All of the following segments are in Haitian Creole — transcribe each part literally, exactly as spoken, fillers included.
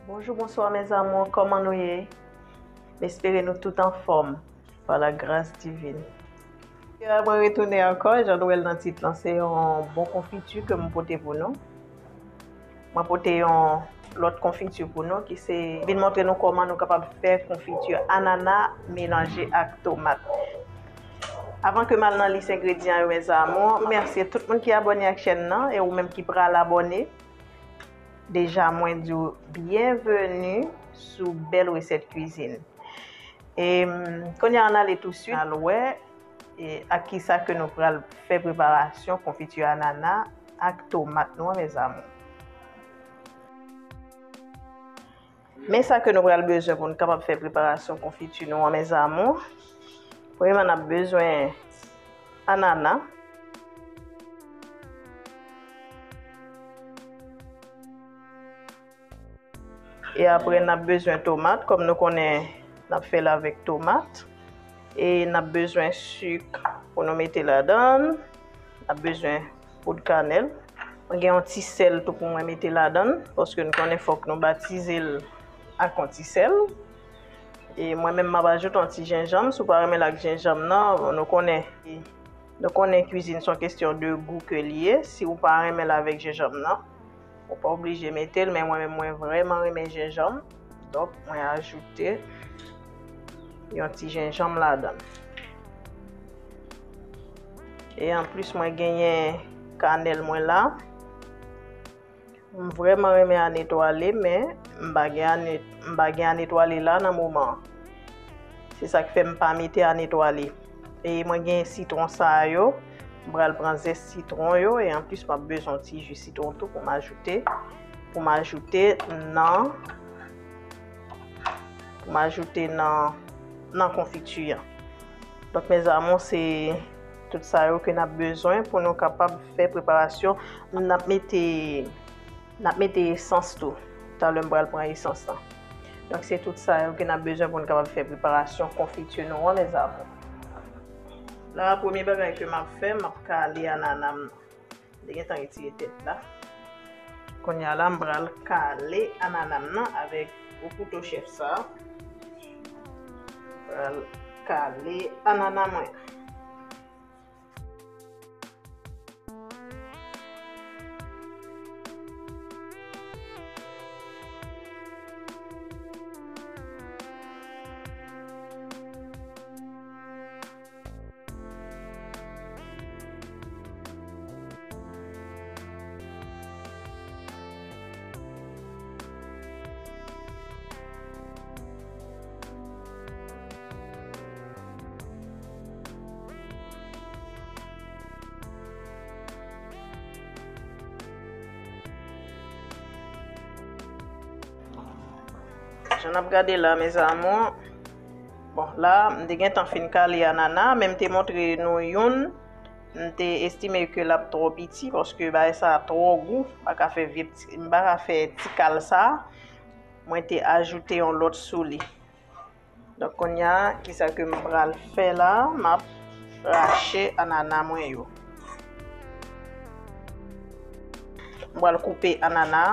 Bonjou, bonswa, mes amours, kòman nou ye? M espere nou tout anfòm, pa la gras divin. Mwen retounen ankò, jan nou wè l nan tit lan, se yon bon konfiti ke m pote pou nou. Mwen pote yon lòt konfiti pou nou ki se vin montre nou kòman nou kapab fè konfiti anana melanje ak tomat. Avan ke m al nan lis engredyan yo, mes amours, m remèsye tout moun ki abòne ak chèn nan e ou menm ki pral abòne. Deja, mwen di w byenveni sou Bèl Resèt Kwizin. E, mm, kounye a, ann ale touswit al wè, e, ak kisa ke nou pral fè preparasyon konfiti anana ak tomat nou an, mes amours. Men sa ke nou pral bezwen pou n kapab fè preparasyon konfiti nou an, mes amours. Premyèman, n ap bezwen anana. E apre, n ap bezwen tomat, kòm nou konnen n ap fè l avèk tomat. E n ap bezwen sik pou nou mete ladan l. N ap bezwen poud kanèl. Mwen gen yon ti sèl tou pou mwen mete ladan l, paske nou konnen fòk nou batize l ak yon ti sèl. E mwen menm, m ap ajoute yon ti jenjanm. Si w pa renmen l ak jenjanm nan, nou konnen, nou konnen kwizin se yon kesyon de gou ke l ye. Si w pa renmen l avèk jenjanm nan, ou pa oblije mete l, men mwen menm, mwen vrèman renmen jenjanm. Donk, mwen ajoute yon ti jenjanm ladan l. E anplis, mwen genyen kanèl mwen la. M vrèman renmen ann etwale, men m pa gen ann, m pa gen ann etwale la nan moman an. Se sa k fè m pa mete ann etwale. E mwen gen sitwon sa yo. M pral pran zès sitwon yo. E anplis, m ap bezwen yon ti ji sitwon tou pou m ajoute, pou m ajoute nan, pou m ajoute nan, nan konfiti an. Donk, mes amours, se tout sa yo ke n ap bezwen pou nou kapab fè preparasyon. N ap mete N ap mete esans tou. Talè m pral pran esans lan. Donk, se tout sa yo ke n ap bezwen pou n kapab fè preparasyon konfiti nou an, mes amours. La, premye bagay ke m ap fè, m ap kale anana m nan. M te gentan retire tèt la. Kounye a la, m pral kale anana m nan avèk gwo kouto chèf sa. Pral kale anana mwen. Jan n ap gade la, mes amours. Bon, la, m te gentan fin kale anana, men m te montre nou youn. M te estime ke l ap twò piti, paske bagay sa a twò gou. M pa ka fè vye ti, m pa ka fè ti kal sa. Mwen te ajoute yon lòt sou li. Donk, kounye a, kisa ke m pral fè la? M ap rache anana mwen yo. M pral koupe anana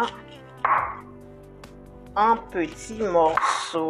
an peti mòso.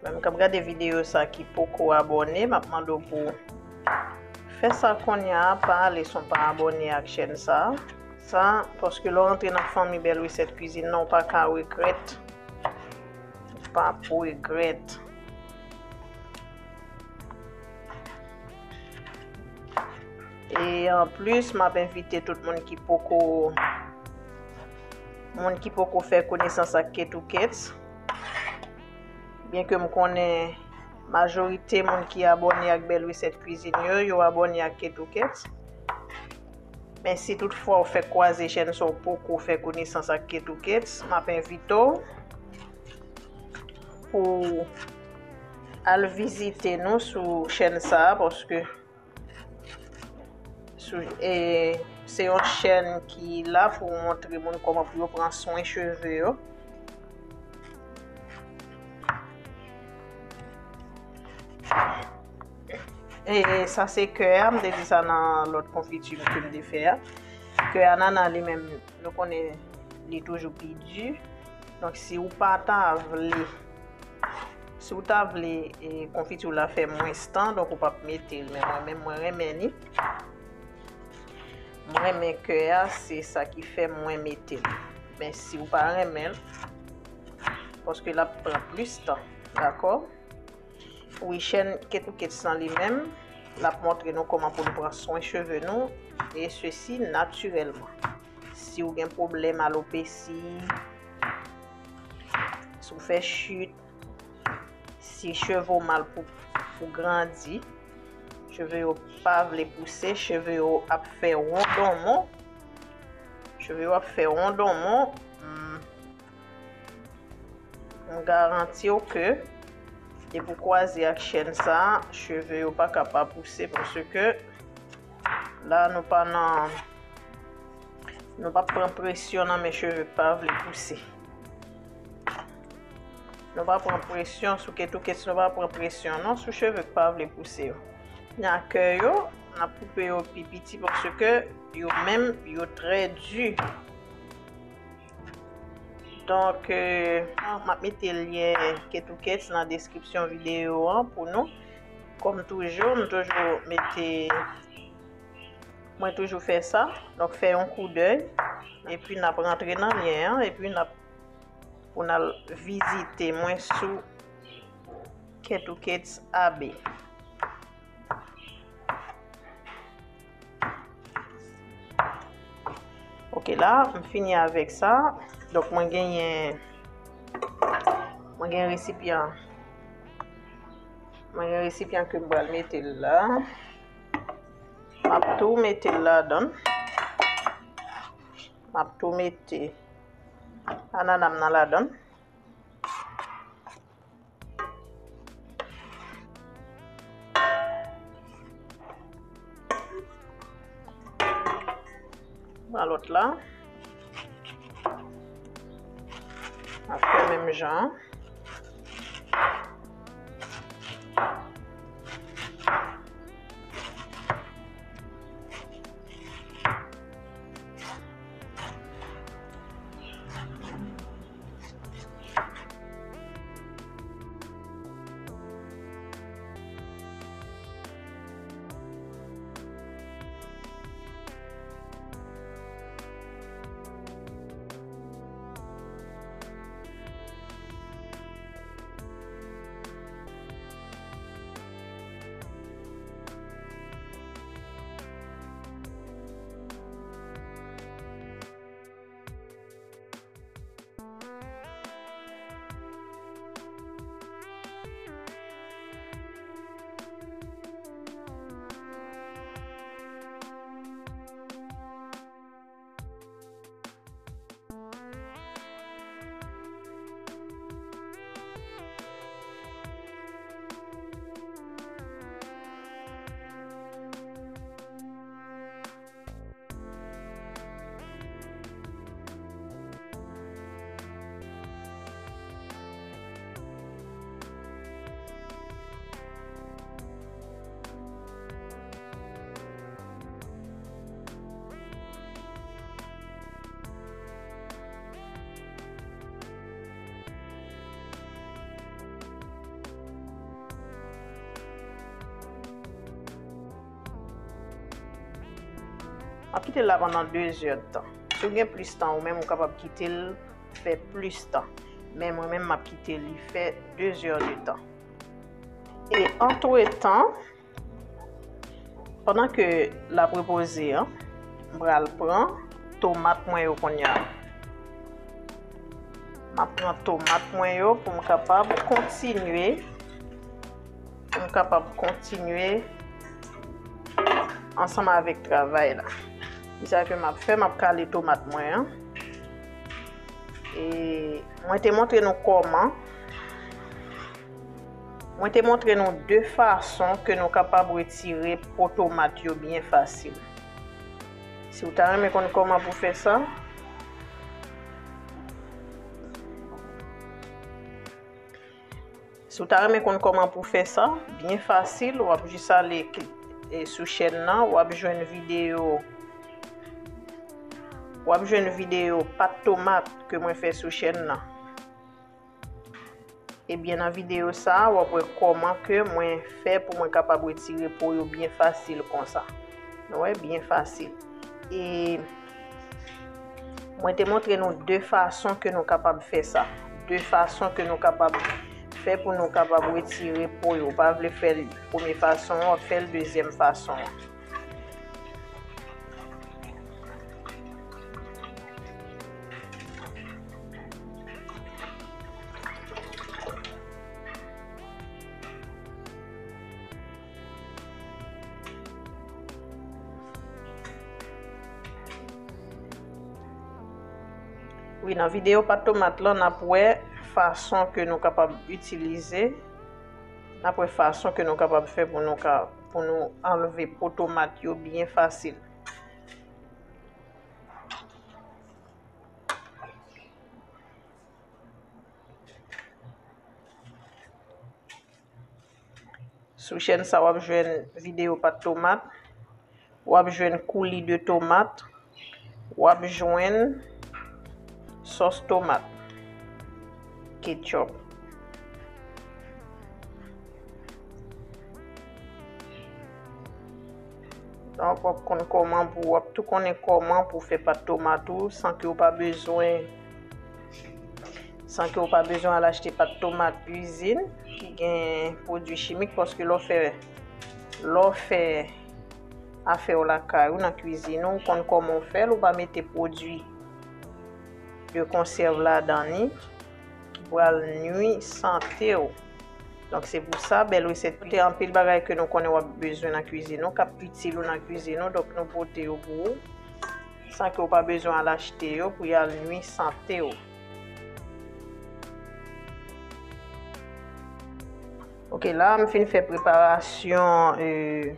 Menm k ap gade videyo sa ki poko abòne, m ap mande w pou w Fè sa kounye a, pa ale san w pa abòne ak chèn sa. Sa, paske lè w rantre nan fanmi Bèl Resèt Kwizin nan, ou pa ka regrèt. Ou p ap regrèt. E anplis, m ap envite tout moun ki poko, moun ki poko fè konesans ak Ketou Kets. Byenke m konnen majorite moun ki abòne ak Bèl Resèt Kwizin yo, yo abòne ak Ketou Kets. Men si toutfwa ou fèk kwaze chèn sa, ou poko fè konesans ak Ketou Kets, m ap envite w pou w al vizite nou sou chèn sa a, paske sou, e, se yon chèn ki la pou montre moun kòman pou yo pran swen cheve yo. E sa se kè a, m te di sa nan lòt konfiti ke m te fè a. Kè anana li menm, nou konnen li toujou pi di. Donk, si ou pa ta vle, si ou ta vle, e, konfiti w la fè mwens tan, donk ou p ap mete l. Men mwen menm, mwen renmen li. Mwen renmen kè a, se sa ki fè mwen mete l. Men si ou pa renmen l, paske l ap pran plis tan, dakò? Wi, chèn Ketou Kets lan li menm, l ap montre nou kòman pou nou pran swen cheve nou, e sesi natirèlman. Si w gen pwoblèm alopesi, si w fè chit, si cheve w mal pou, pou grandi, cheve yo pa vle pouse, cheve yo ap fè wondonmon, cheve yo ap fè wondonmon, hmm, m garanti w ke depi w kwaze ak chèn sa, cheve yo pa ka pa pouse, paske la nou pa nan, nou pa pran presyon nan men cheve k pa vle pouse. Nou pa pran presyon sou Ketou Kets, nou pa pran presyon non sou cheve k pa vle pouse yo. Nan kè yo, n ap koupe yo pi piti paske yo menm, yo trè di. Donk, e, m ap mete lyen Ketou Kets nan deskripsyon videyo an pou nou. Kòm toujou, m toujou mete, mwen toujou fè sa. Donk, fè yon koudèy, epi n ap rantre nan lyen an, epi n ap, pou n al vizite mwen sou Ketou Kets A B. Ok, la, m fini avèk sa. Donk, mwen genyen, mwen gen resipyan. Mwen gen resipyan ke m pral mete l la. M ap tou mete l ladan. M ap tou mete anana m nan ladan. Pran lòt la. N ap fè menm jan an. Kite l la pandan de zè de tan. Si w gen plis tan, ou menm ou kapab kite l fè plis tan. Men mwen menm, m ap kite li fè de zè de tan. E antretan, pandan ke l ap repoze an, m pral pran tomat mwen yo kounye a. M ap pran tomat mwen yo pou m kapab kontinye, pou m kapab kontinye ansanm avèk travay la. Kisa ke m ap fè? M ap kale tomat mwen an. E mwen te montre nou kòman Mwen te montre nou de fason ke nou kapab retire po tomat yo byen fasil. Si w ta renmen konn kòman pou fè sa, si w ta renmen konn kòman pou fè sa, byen fasil, w ap jis ale kli-, e, sou chèn nan, w ap jwenn videyo, w ap jwenn videyo pat tomat ke mwen fè sou chèn nan. Ebyen, nan videyo sa a, w ap wè kòman ke mwen fè pou mwen kapab retire po yo byen fasil konsa. Nou wè, byen fasil. E mwen te montre nou de fason ke nou kapab fè sa. De fason ke nou kapab fè pou nou kapab retire po yo. Ou pa vle fè l premye fason an, w ap fè l dezyèm fason an. Wi, nan videyo pat tomat lan, n ap wè fason ke nou kapab itilize, n ap wè fason ke nou kapab fè pou nou ka, pou nou anlve po tomat yo byen fasil. Sou chèn sa, w ap jwenn videyo pat tomat, w ap jwenn kouli de tomat, w ap jwenn sòs tomat, ketchup. Donk, w ap konn kòman pou, w ap tou konnen kòman pou fè pat tomat ou san ke w pa bezwen, san ke w pa bezwen al achte pat tomat kwizin ki gen pwodui chimik, paske lè w fè, lè w fè afè w lakay ou nan kwizin ou, w konn kòman w fè l, ou pa mete pwodui de konsèv ladan li ki pral nwi sante w. Donk, se pou sa, bèl resèt, te anpil bagay ke nou konnen w ap bezwen nan kwizin ou, k ap itil ou nan kwizin ou, donk nou pote yo pou ou, san ke w pa bezwen al achte yo pou y al nwi sante w. Ok, la, m fin fè preparasyon, e,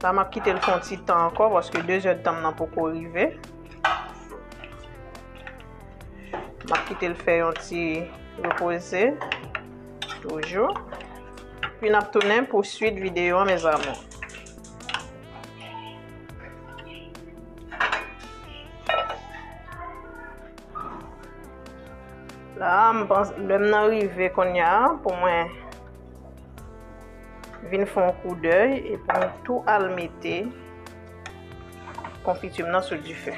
La, m ap kite l fè yon ti tan ankò, paske de zè tan m nan poko rive. M ap kite l fè yon ti repoze, toujou. Pi n ap tounen pou swit videyo an, mes amours. La, m panse, lè m nan rive kounye a, pou mwen, Vin fè yon koudèy epi nou tou al mete konfiti m nan sou dife.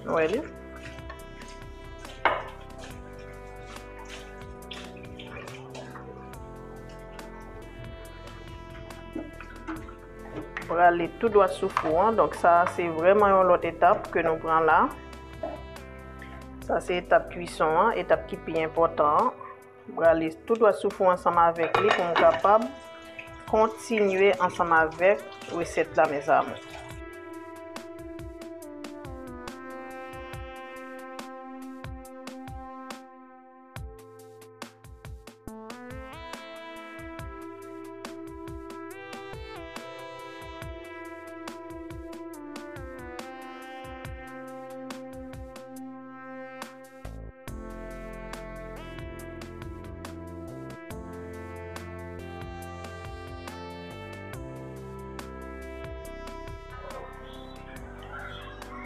Nou wè li? Prale tou dwat sou fou an. Donk, sa a se vrèman yon lòt etap ke nou pran la. Sa se etap kwison an, etap ki pi enpòtan an. Prale tou dwat sou fou ansanm avèk li pou m kapab kontinye ansanm avèk resèt la, mes amours.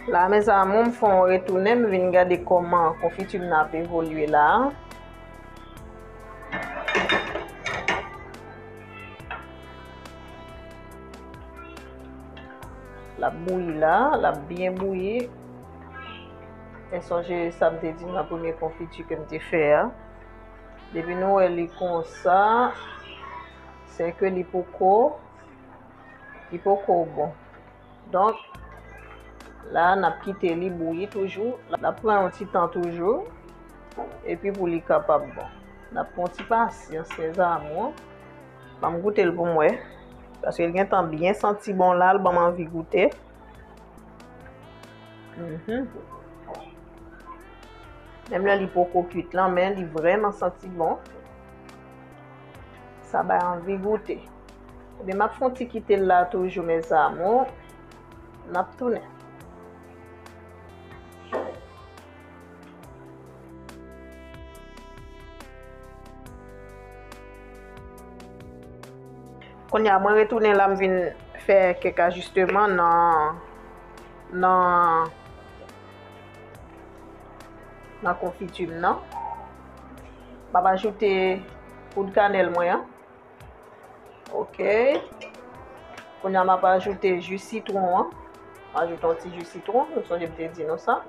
La, mes amours, m fè yon retounen, m vin gade kòman konfiti m nan ap evolye la. L ap bouyi la, l ap byen bouyi. E sonje sa m te di nan premye konfiti ke m te fè a. Depi nou wè li konsa, se ke li poko, li poko bon. Donk, la, n ap kite li bouyi toujou. L ap pran yon ti tan toujou. Epi pou li kapab bon. N ap pran yon ti pasyans, mes amours. Ban m goute l pou m wè. Paske l gentan byen santi bon la, l ban m anvi goute. Mhm. Menm lè li poko kuit lan, men li vrèman santi bon. Sa bay anvi goute. Ebyen, m ap fè yon ti kite l la toujou, mes amours. N ap tounen. Kounye a, mwen retounen la, m vin fè kèk ajisteman nan, nan, nan konfiti m nan. M ap ajoute poud kanèl mwen an. Ok. Kounye a, m ap ajoute ji sitwon an. M ajoute yon ti ji sitwon, nou sonje m te di nou sa.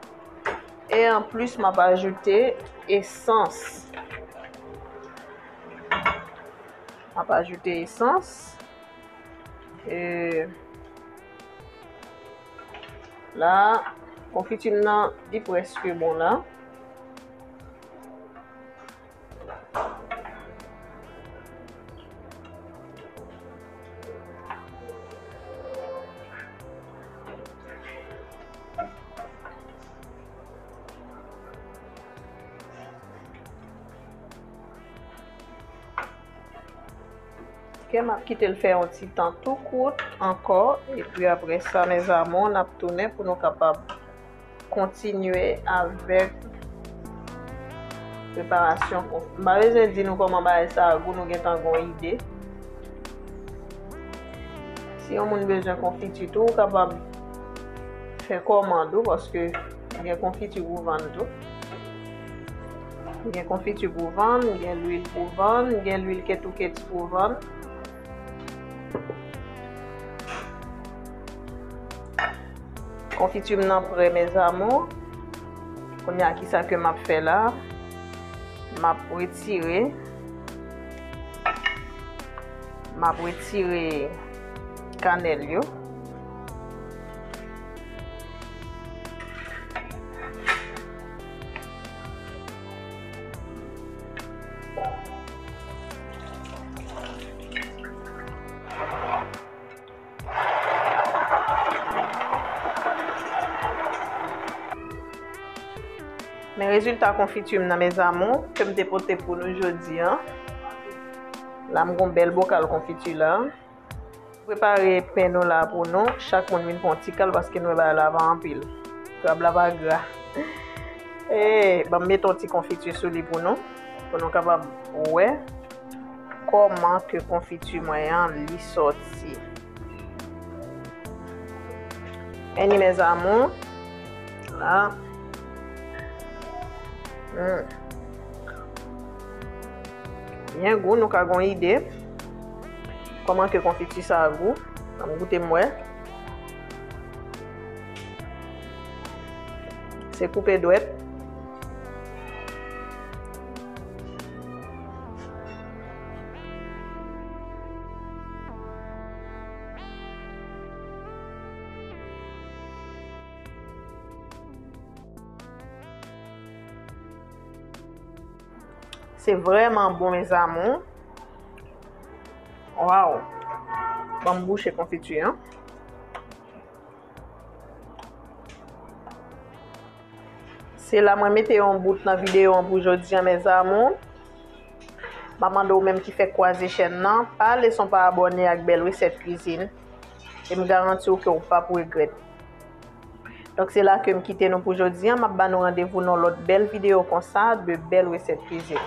E anplis, m ap ajoute esans. M ap ajoute esans. E la, konfiti m nan, li prèske bon la. Ok, m ap kite l fè yon ti tan tou kout ankò, epi apre sa, mes amours, n ap tounen pou nou kapab kontinye avèk preparasyon konf-, m pa bezwen di nou kòman bagay sa a gou, nou gentan gen yon ide. Si yon moun bezwen konfiti tou, ou kapab fè kòmand ou, paske gen konfiti pou vann tou. Gen konfiti pou vann, gen lwil pou vann, gen lwil ketouket pou vann. Konfiti m nan prè, mes amours. Kounye a, kisa ke m ap fè la? M ap retire, m ap retire kanèl yo. Men rezilta konfiti m nan, mes amours, ke m te pote pou nou jodi a. La, m gon bèl bokal konfiti la. Prepare pen nou la pou nou. Chak moun vin pran yon ti kal paske nou wè bagay la pa anpil. Krab la pa gra. E, ban m mete yon ti konfiti sou li pou nou. Pou nou kapab wè kòman ke konfiti mwen an li sòti. Anyway, mes amours, la. Hmm. Byen gou, nou ka gon ide. Kòman ke konfiti sa a gou? Ann goute m wè. Se koupe dwèt. Se vrèman bon, mes amours. Waw! Ban m bouche konfiti an. Se la mwen mete yon bout nan videyo an pou jodi an, mes amours. M ap mande w menm ki fèk kwaze chèn nan, pa lese w pa abòne ak Bèl Resèt Kwizin. E m garanti w ke w p ap regrèt. Donk, se la ke m kite nou pou jodi an. M ap ba nou randevou nan lòt bèl videyo konsa de Bèl Resèt Kwizin.